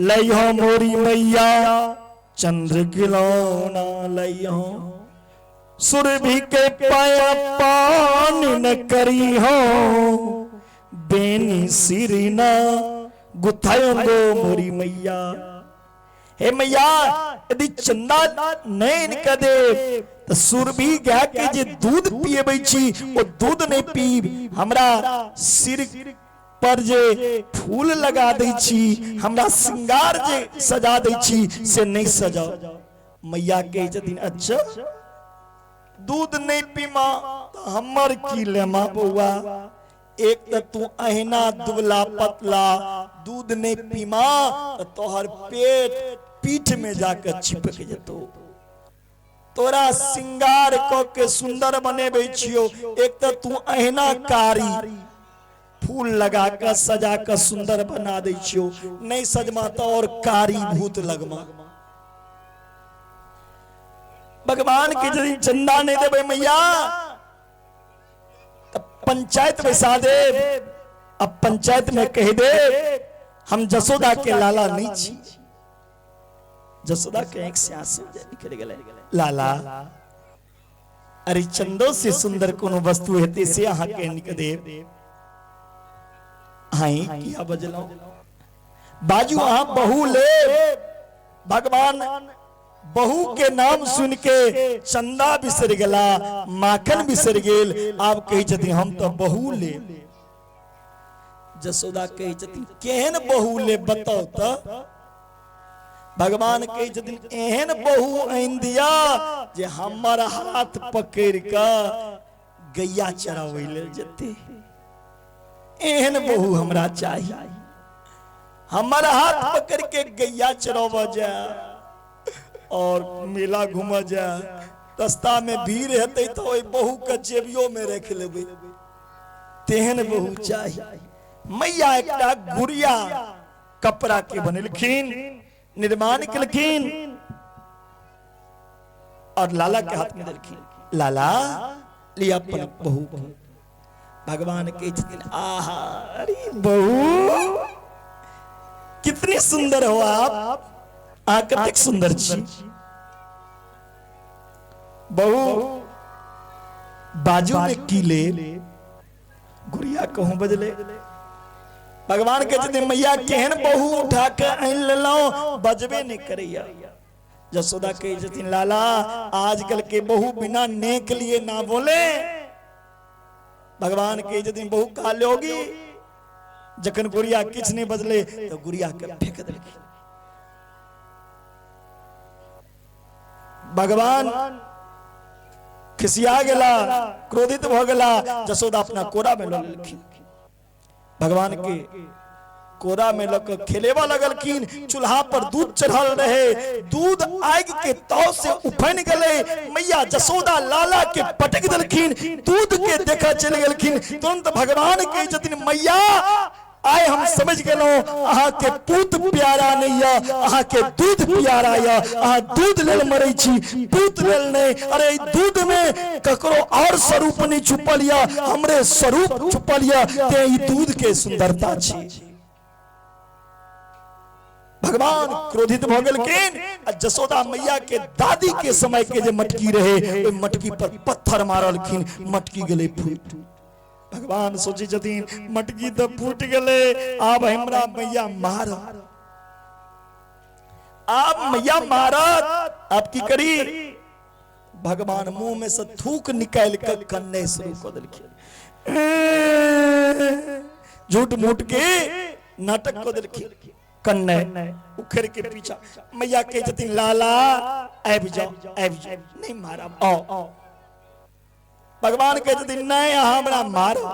लइहो मोरी मैया, चंद्र खिलौना लइहो, सुरभि के पाया पान न करी हो, बेनी सिर ना गुथायो मोरी मैया। हे मैया यदि चंदा नहीं निकल दे तो सुरभि गाय के जे दूध पिएबै छी ओ दूध नहीं पीब, हमरा सिर पर जे फूल लगा दै छी, हमरा श्रृंगार जे सजा दै छी से नहीं सजाओ। मैया कहै छथिन, अच्छा दूध नहीं पीमा तो हमर की लेमा बौआ, एक तो तू अहिना दुबला पतला, दूध नहीं पीमा तो तोहर पेट पीठ में जाकर चिपक जतो, तोरा श्रृंगार क के सुंदर बनेबै छियो, एक तो तू अहिना कारी फूल लगा के सजा के सुंदर बना दै छियो, नहीं सजमा तो और कारी भूत लगमा। भगवान के यदि चंदा नहीं देबै मैया तो पंचायत बैसा दे। अब पंचायत में कह दे हम जसोदा के लाला नहीं छी। जसोदा के एक से आंसू निकल गेलै, लाला अरे चंदो से सुंदर कोनो वस्तु हेतै से अहाँ के निक देब, अहीं किया बजलहुँ, बाजू अहाँ बहू ले। भगवान बहू के नाम सुन के चंदा बिसर गेला, माखन बिसर गेल, आब कहै छथिन हम तो बहू ले। जसोदा कहै छथिन केहन बहू ले बताउ तऽ। भगवान कहै छथिन एहन बहू आनि दिया जे हमर हाथ पकड़ि कऽ गैया चराबै लेल जेतै। एहन बहू हमरा चाही, हमर हाथ पकड़ के गैया चराबऽ जाय और मेला घूमऽ जाय। रास्ता में भीड़ हेतै तऽ ओहि बहू के जेबियो में राखि लेबै, तेहन बहू चाही। मैया एकटा गुड़िया कपड़ा के बनेलखिन, निर्माण केलखिन और लाला के हाथ में देलखिन। लाला लिया अपन बहू। भगवान कहै छथिन आहा अरे बहू कितनी सुंदर हो आप, अहाँ कतेक सुंदर छी। बहू बाजू में की ले, गुड़िया कहूं बजले। भगवान कहै छथिन मैया केहन बहू उठा के आनि लेलहुं, बजबे नहीं करैया। जसोदा कहै छथिन लाला आजकल के बहू बिना नेक लिए ना बोले। भगवान कहै छथिन बहू का लोगी। जखन गुड़िया किछु नहीं बजले तो गुड़िया के फेंक देलखिन। भगवान खिसिया गेला, क्रोधित भ गेला। जसोदा अपना कोरा में ल लेलखिन। भगवान के कोरा में ल के खेलेबा लगलखिन। चूल्हा पर दूध चढ़ल रहे, दूध आगि के ताव से उफन गेलै। मैया जसोदा लाला के पटक देलखिन, दूध के देखा चलि गेलखिन। तुरंत भगवान कहै छथिन मैया आइ हम समझ गेलहुं अहाँ के पूत प्यारा नहीं या, अहाँ के दूध प्यारा या। अहाँ दूध लेल मरै छी, पूत लेल नहीं। अरे ई दूध में ककरो और स्वरूप नहीं छुपल या, हमरे स्वरूप छुपल या, ते ई दूध के सुंदरता छी। भगवान क्रोधित भ गेलखिन आ जसोदा मैया के दादी के समय के जे मटकी रहे ओहि मटकी पर पत्थर मारलखिन, मटकी गेलै फूटि। भगवान सोचै छथिन मटकी तऽ फूटि गेलै, आब हमरा मैया मारत, आब मैया मारत, आब की करी। भगवान मुंह में से थूक निकालि कऽ कन्ने शुरू कऽ देलखिन। झूठ मूठ के नाटक कऽ देलखिन, कन्ने उखड़ के पीछा। मैया कहै छथिन लाला आबि जाओ आबि जाओ, नहीं मारब, आओ। भगवान कहै छथिन नहीं अहाँ हमरा मारब।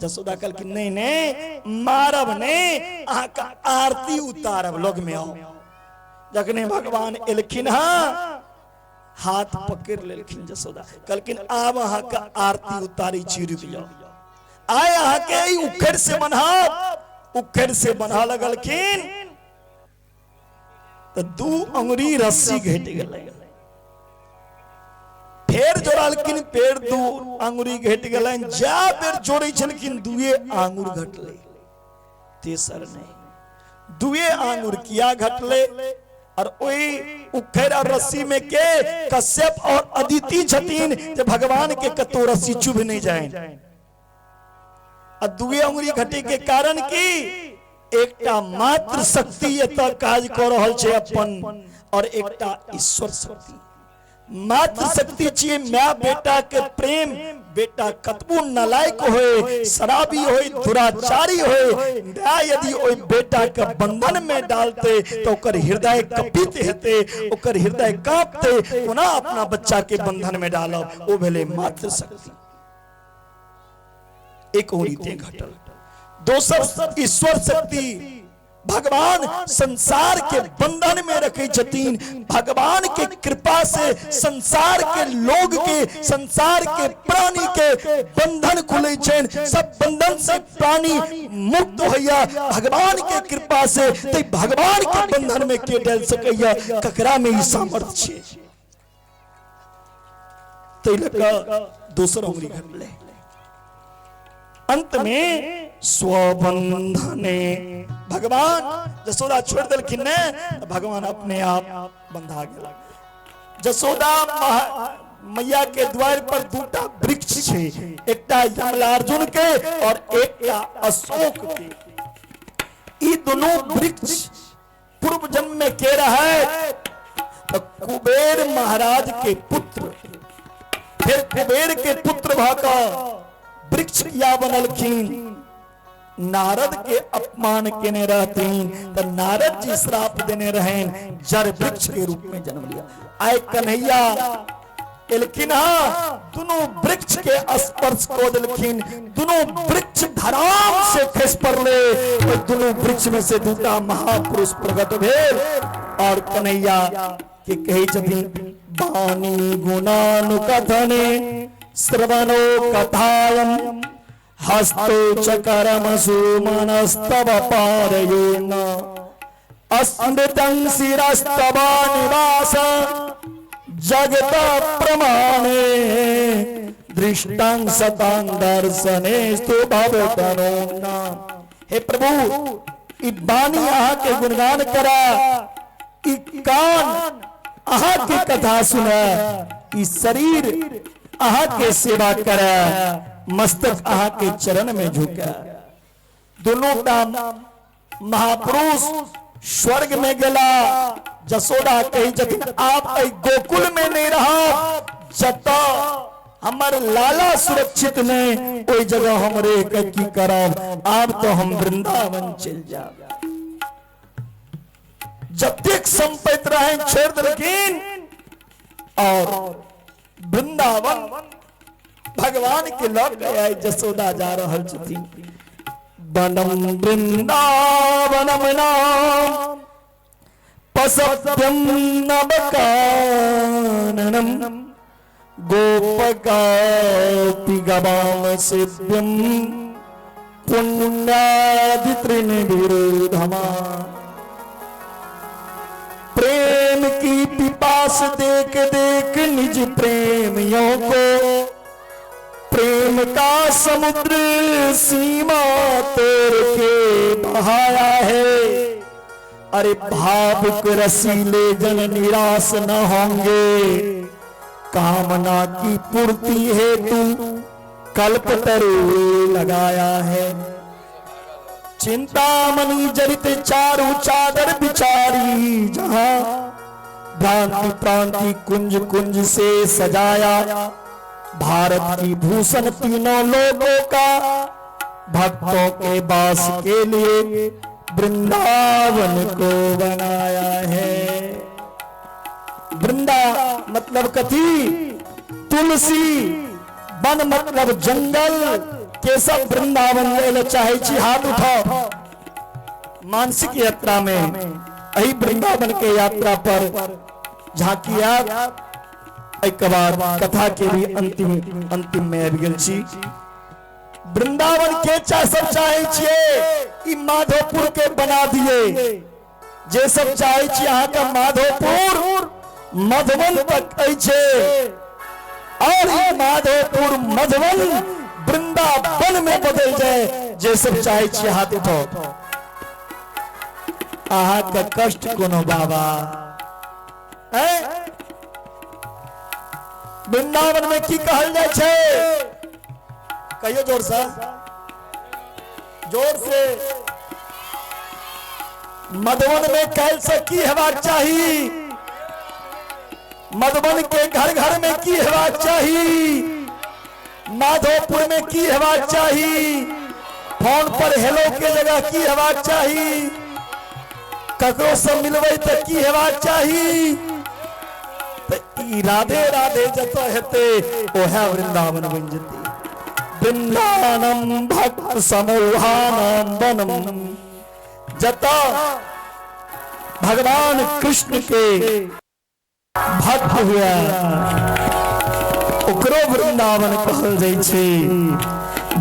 जसोदा कहलखिन नहीं नहीं मारब नहीं, अहाँ के आरती उतारब, लग में आओ। जखने भगवान एलखिन हँ हाथ पकड़ लेलखिन जसोदा, कहलखिन आब अहाँ के आरती उतारी छी, रुकि जाओ। आय अहाँ के ई उखड़ से बन्हाब, उखड़ से बन्हा लगलखिन तऽ दू अंगुरी रस्सी घटि गेलै। फेर जोड़लखिन, फेर दू अंगुरी घटि गेलनि। जा बेर जोड़ै छलखिन दुए आंगुर घटलै, तेसर नहि। दुए आंगुर किया घटलै? और ओहि उखड़ और रस्सी में के कश्यप और अदिति छथिन जे भगवान के कतौ रस्सी चुभ नहीं जाए। आ दुए अंगुरी घटे के कारण की? एकटा मात्र शक्ति एतऽ काज कऽ रहल छै अपन, और एकटा ईश्वर शक्ति। मात्र शक्ति छियै my बेटा के प्रेम। बेटा कतबो नालायक होय, शराबी होय, दुराचारी होय, my यदि ओहि बेटा के बंधन में डालते तो ओकर हृदय कपित हेतै, ओकर हृदय कांपते, कोना अपना बच्चा के बंधन में डालब। ओ भेलै मातृ शक्ति। एक और रीते घटल। दोसर ईश्वर शक्ति, भगवान संसार के बंधन में रखे छथिन। भगवान के कृपा से संसार के लोग के, संसार के प्राणी के बंधन खुले छनि, सब बंधन से प्राणी मुक्त होइया भगवान के कृपा से। ते भगवान के बंधन में के डालि सकैया? ककरा में ई सामर्थ्य छै? तै लऽ कऽ दोसर उंगली घटलै। अंत में स्वबंधने भगवान जसोदा छोड़ देलखिन ने, भगवान अपने आप बंधा गेला। जसोदा मैया के द्वार पर दूटा वृक्ष छै, एकटा यमलार्जुन के और एकटा अशोक के। ई दोनों वृक्ष पूर्व जन्म में के रहे तो कुबेर महाराज के पुत्र, फिर कुबेर के पुत्र भ क वृक्ष किया बनलखिन। नारद के अपमान केने रहथिन त नारद जी श्राप देने रहन, जड़ वृक्ष के रूप में जन्म लिया। आइ कन्हैया एलखिन हाँ, दोनों वृक्ष के स्पर्श को दिलखिन, दोनों वृक्ष धराम से खस पड़ले और दोनों वृक्ष में से दूटा महापुरुष प्रकट भेल। और कन्हैया के कहे छथिन वाणी गुणानुकथने श्रवणो कथायम हस्तो च कर्मसु मनस्तव पारयेण अस्मृतं शिरस्तव निवास जगत प्रमाणे दृष्टं सतां दर्शनेस्तु भवतनोना। हे प्रभु, ई वाणी अहाँ के गुणगान करा, ई कान अहाँ के कथा सुने, ई शरीर अहाँ के सेवा करे, मस्तक अहाँ के चरण में झुके। दोनों महापुरुष स्वर्ग में गेला। जसोदा कही छथिन आप एहि गोकुल में नहीं रहा, जत हमर लाला सुरक्षित नहीं ओहि जगह हम रह के की करब, आब तो हम वृंदावन चल जाब। जतेक संपत्ति रहे छोड़ देलखिन और वृंदावन भगवान के लग गया। जसोदा जा रहल छथिन। वनम वृंदावनम नाम पसभ्यम नवकाननम गोपगापि गवाम सेव्यम पुण्यादितृण विरोधमा। प्रेम की पिपास देख देख निज प्रेमियों को, प्रेम का समुद्र सीमा तोड़ के बहाया है। अरे भावुक रसीले जन निराश न होंगे, कामना की पूर्ति हेतु कल्प तरु लगाया है। चिंतामणि जरित चारु चादर बिचारी जहां, भ्रांति प्रांति कुंज कुंज से सजाया। भारत की भूषण तीनों लोगों का, भक्तों के वास के लिए वृंदावन को बनाया है। वृंदा मतलब कथी? तुलसी। वन मतलब जंगल। के सब वृंदावन ले चाहे छी हाथ उठाओ। मानसिक यात्रा में अही वृंदावन के यात्रा पर झांकी आयत। एक बाद कथा के भी अंतिम अंतिम में आबि गेल छी। वृंदावन के चा सब चाहे छियै ई माधोपुर के बना दिए। जे सब चाहे छी अहाँ के माधोपुर मधुबन तक अछि और ई माधोपुर मधुबन वृंदावन में बदल जाए। जे सब चाहे छी हाथ उठाओ। अहाँ के कष्ट कोनो बाबा हैं? वृंदावन में की कहल जाय छै? कहियो जोर से, जोर से। मधुबन में काल्हि से की हेबाक चाही? मधुबन के घर घर में की हेबाक चाही? माधोपुर में की हेबाक चाही? फोन पर हेलो के जगह की हेबाक चाही? ककरो से मिलबै तऽ की हेबाक चाही? तऽ ई राधे राधे जतऽ हेतै ओएह वृंदावन बनि जेतै। वृंदावनम भक्त समूहानाम वनम। जतऽ भगवान कृष्ण के भक्त हुआ ओकरो वृंदावन कहल जाइ छै।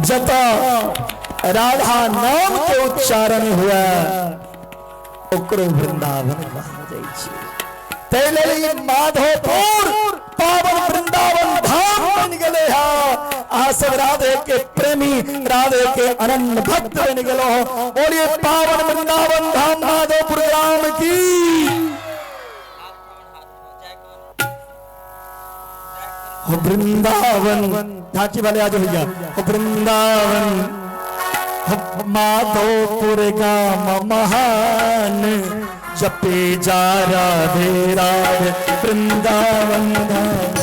जतऽ राधा नाम के उच्चारण हुआ ओकरो वृंदावन कहल जाइ छै। ताहि लेल ई माधोपुर पावन वृंदावन धाम बनि गेलै है। अहाँ सब राधे के प्रेमी, राधे के अनन्य भक्त बनि गेलहुँ। बोलिए पावन वृंदावन धाम माधोपुर ग्राम की। हो वृंदावन झांकी वाले आज भैया। हो वृंदावन हो माधोपुर गाम महान, जपे जा राधे राधे वृंदावन धाम।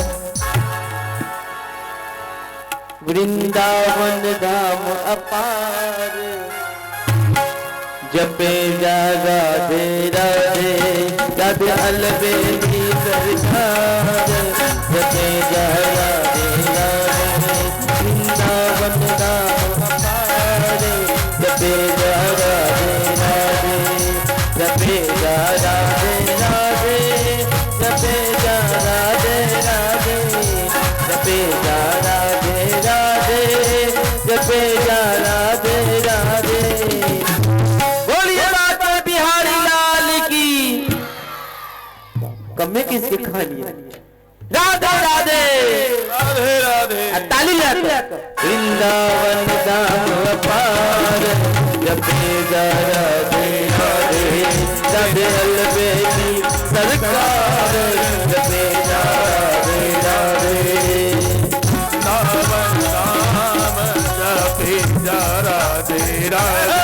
वृंदावन धाम अपार, जपे जा राधे राधे राधे अलबेली सरकार जपे जा राधे राधे वृंदावन राम हमारे जपे जा राधे राधे जपे जा राधे राधे जपे जा राधे राधे जपे जा राधे राधे जपे जा राधे राधे। बोलिए बाबा बिहारी लाल की। कम किसके खानी है। राधे राधे राधे राधे ताली लाकर वृंदावन धाम अपार जपे जा राधे राधे राधे अलबेली सरकार जपे जा राधे राधे नाम नाम जपे जा राधे राधे।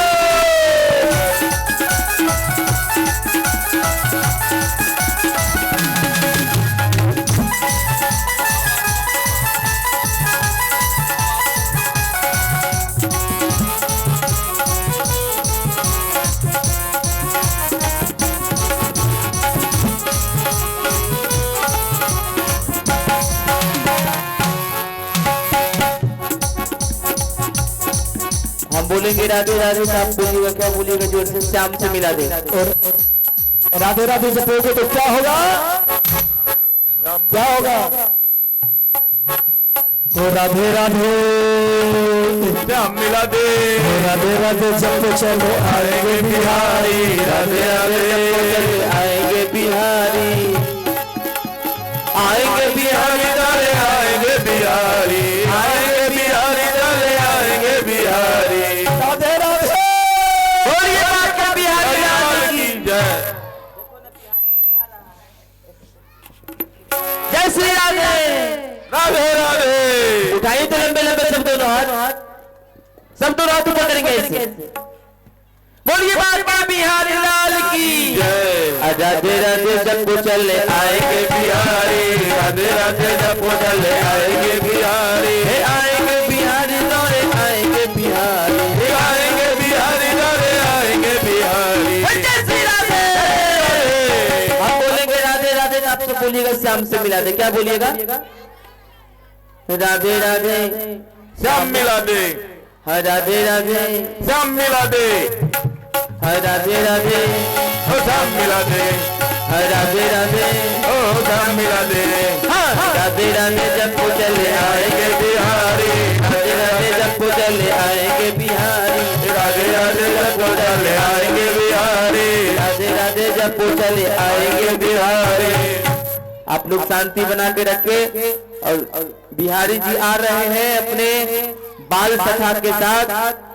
हम बोलेंगे राधे राधे तो आप बोलिएगा क्या बोलिएगा जोर से श्याम से मिला दे। और राधे राधे जपोगे तो क्या होगा? क्या होगा? तो राधे राधे श्याम मिला दे। राधे राधे जप चलो आएंगे बिहारी राधे राधे जप चले आएंगे बिहारी आएंगे बिहारी चले आएंगे बिहारी आएंगे बिहारी चले आएंगे बिहारी। राधे राधे बोलिए बाबा बिहारी लाल की जय। जय श्री राधे राधे राधे। उठाइए तो लंबे लंबे सब दोनों हाथ, सब दोनों हाथ ऊपर करेंगे ऐसे। बोलिए बाबा बिहारी लाल की जय। राधे राधे जब चले आएंगे बिहारी राधे राधे जब चले आएंगे बिहारी आएंगे बिहारी दौरे आएंगे बिहारी आएंगे बिहारी दौरे आएंगे बिहारी। जय श्री राधे। आप बोलेंगे राधे राधे आप तो बोलिएगा श्याम से मिला दे। क्या बोलिएगा? राधे राधे श्याम मिला दे। हर राधे राधे श्याम मिला दे। हर राधे राधे ओ श्याम मिला दे। हर राधे राधे ओ श्याम मिला दे। राधे राधे जब चले आएंगे बिहारी राधे राधे जब चले आएंगे बिहारी राधे राधे जब चले आएंगे बिहारी राधे राधे जब चले आएंगे बिहारी। आप लोग शांति बना के रखे। और बिहारी जी आ रहे हैं अपने बाल सखा के साथ।